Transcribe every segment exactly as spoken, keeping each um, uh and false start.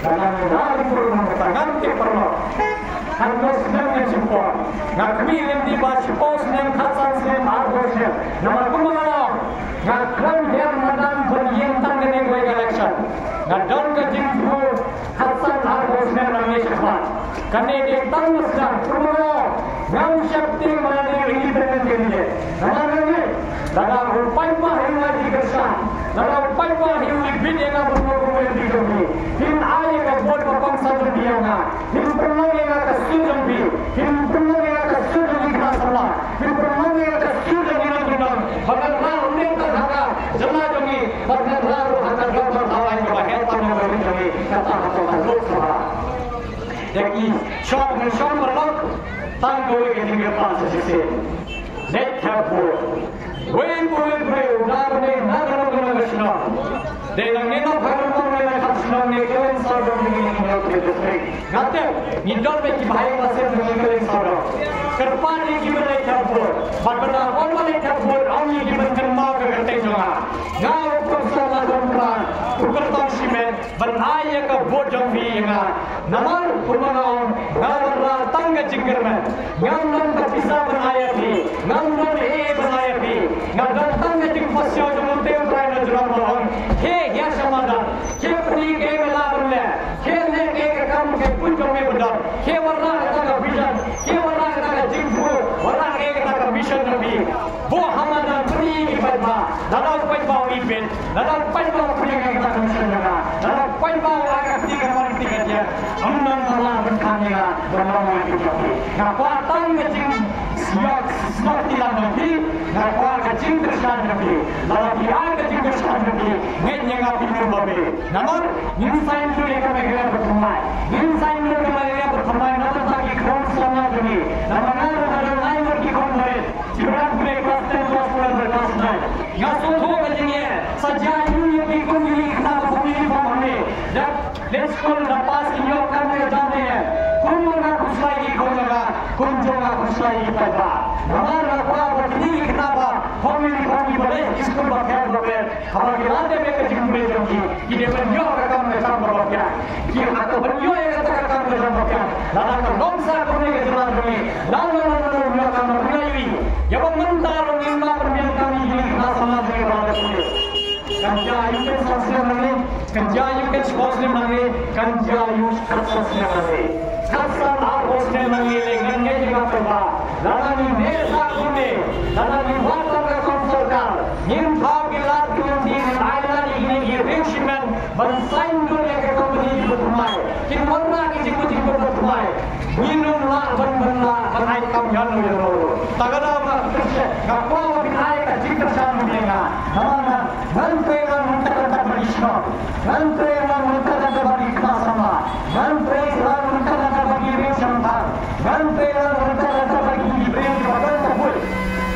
Nga nang ïa ri pur nang kata ngam tip paralok. Arphew snem nga shim por. Nga khmih lynti ba shiphew snem, khatsan snem, arphew snem. Namar kumba nga ong, nga khlem hiar madan ban ïeng tang kane kawei ka election. Nga don ka jingthmu khatsan arphew snem nangne shakhmat. Kane dei tang ka sdang, kumno ngam sheptieng ba nga dei independent candidate. Namar nga ngeit, lada u paidbah hi u la kyrshan, lada u paidbah hi u la bit ïa nga ban long u M P jong phi, phin ai ïa ka vote ba kongsan jong phi ïa nga, phin pynlong ïa nga ka suit jong phi, phin pynlong ïa nga ka suit jong ki khynnah samla, phin pynlong ïa nga ka suit jong ki nongkyndong, ba ngan rah umdeng tang ha ka jylla jong ngi, bad ngan rah ruh ha ka dorbar thaw aiñ kaba heh tam na ka ri jong ngi, kata hapoh ka Lok Sabha. Ïa ki shong, shong paralok, tang kawei ka jingkyrpad sa shisien. Leit thep vote. Wei pa wei briew, da ba dei na ka long ka long ka shnong. Dei nangne na Bharamtong ne na ka shnong ne, kylleiñ sawdong ne, ngi ngi ngi district. Nga tip ngi don bad ki bahaïing bahaïing ne, kylleiñ sawdong. Kyrpad ïa ki ban leit thep vote. Bad ba da ong ba leit thep vote, ong ïa ki ban kynmaw ka kyrteng jong nga. Nga u Kong Sala Jongpra, u kyrtong shimet, ban ai ïa ka vote jong phi ïa nga. Namar kumba nga ong, nga wanrah tang ka jingkyrmen. Ngam don ka pisa ban ai ïa phi, ngam don ei ei ban ai ïa phi. Nga don tang ka jingpasiaw jong U Blei U Trai na jrong ba ong, khie ïa sha madan, khie pyni kaei ba lah ban leh, khie leh kaei ka kam ka pun jong me ba don, khie wanrah kata ka vision, khie wanrah kata ka jingthmu, wanrah kaei kata ka mission jong phi. Buh ha madan, pyni ïa ki paidbah. Lada u paidbah u ibit, lada u paidbah u pynïaid ïa ka kata ka mission jong nga, lada u paidbah u ai ka kti kamon kti kadiang, ym don ba lah ban khang ïa nga ban long u M P jong phi. Nga kwah tang ka jingïoh snoh kti lang jong phi, nga kwah ka jingkyrshan jong phi. Lada phi ai ka jingkyrshan jong phi, ngeit ïa nga phin ïoh ba bha. Namar ngin saiñdur ïa ka Meghalaya bathymmai, ngin saiñdur ïa ka Meghalaya bathymmai na ka bynta ki khun samla jong ngi. Namar nga ruh nga don lai ngut ki khun barit. Ki briew ba class ten, class twelve, class nine. Nga sngewthuh ka jingeh. Sa jia aïu ïa ki kum ki khynnah ba kum uniform hangne. Da leit skul da pass, kin ïoh kam ne jam ne. Kum ba nga khuslai ki khun jong nga, kum jong nga khuslai ki paidbah. Namar nga kwah ba kine ki khynnah ba kum uniform kiba leit ki skul ba pher ba pher, haba ki la dep ïa ka jingpule jong ki, ki dei ban ïoh ka kam ka jam kaba biang. Ki ha ka ban ïoh ïa kata ka kam ka jam kaba biang, lada ka long sa kumne ka jylla jong ngi, lada long long long ïoh ka kam kaba biang. Ïa ba mynta ruh ngim lah ban biang kam ïa kine ki khynnah samla jong ngi ba la dep pule. Kan jia aïu ken san snem nangne, kan jia aïu ken shiphew snem nangne, kan jia aïu ken san snem nangne. Khatsan arphew snem nangne lei ngan ngeit ïa nga paidbah, lada ngi neh sah kumne, lada ngi wad tang ka kam sorkar, ngin thaw ki lad ki lynti, ngin ailad ïa kine ki riew shimet ban saiñdur ïa ka company kiba thymmai. Kin wanrah ki jingmut jingput ba thymmai. Ngin ym lah ban, ban lah ban ai kam ïano ïano ruh. Ta ka daw nga, nga kwah ba phin ai ka jingkyrshan ïa nga. Namar nga, ngan trei lang ryngkat ryngkat bad ki shnong. Ngan trei lang ryngkat ryngkat bad ki khynnah samla. Ngan trei lang ryngkat ryngkat bad ki riew shynrang. Ngan trei lang ryngkat ryngkat bad ki briew kiba don ka buit.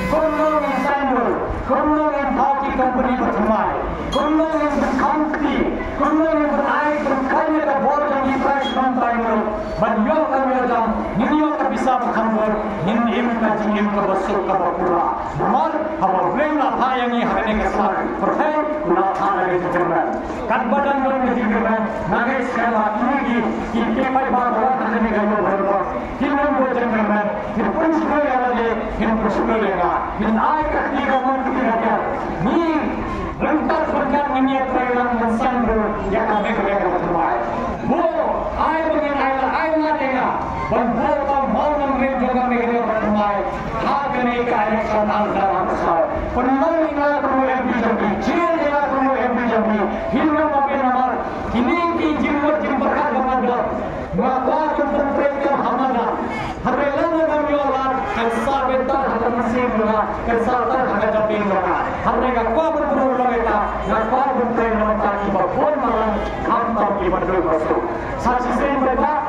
Kumno ngin saiñdur, kumno ngin thaw ki company ba thymmai, kumno ngin pynkham kti, kumno ngin pyn-ai pynkheiñ ïa ka bor jong ki trai shnong trai muluk. Ban ïoh kam ïoh jam, ngin ïoh ka pisa ba kham bun, ngin im ka jingim kaba suk kaba pura. Namar haba U Blei u la phah ïa ngi ha kane ka sla pyrthei, u la phah da ka jingkyrmen. Katba dang don ka jingkyrmen, nga ngeit skhem ba kine ki, ki, ki paidbah ba wan ha kane ka ïew baroh, kin ym bud jingkyrmen, kin pynshngaiñ ïa lade, kin pynshngaiñ ïa nga, kin ai ka kti kamon kti kadiang. Ngi ryngkat ryngkat ngin ïatrei lang ban saiñdur ïa ka Meghalaya kaba thymmai. Buh, ai ba ngin ai la, ai lad ïa nga ban buh ka mawlynnong rim jong ka Meghalaya kaba thymmai ha kane ka election ar hajar arphew saw. Pynlong ïa nga kum u M P jong phi, jia ïa nga kum u M P jong phi. Hi nang ma phi namar kine ki jingmut jingpyrkhat ba nga don. Nga kwah ban pyntrei kam ha madan. Hynrei lada ngam ïoh lad, kan sah bynta ha ka mynsiem jong nga, kan sah bynta ha ka jingim jong nga. Hynrei nga kwah ban pynlong ïa ka, nga kwah ban trei na ka bynta kiba bun balang, khamtam kiba duk ba suk. Sa shisien paidbah,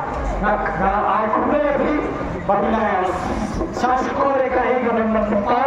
nga, nga ai khublei ïa phi, ba phi la ïa shah shkor ïa kaei kaba mynta,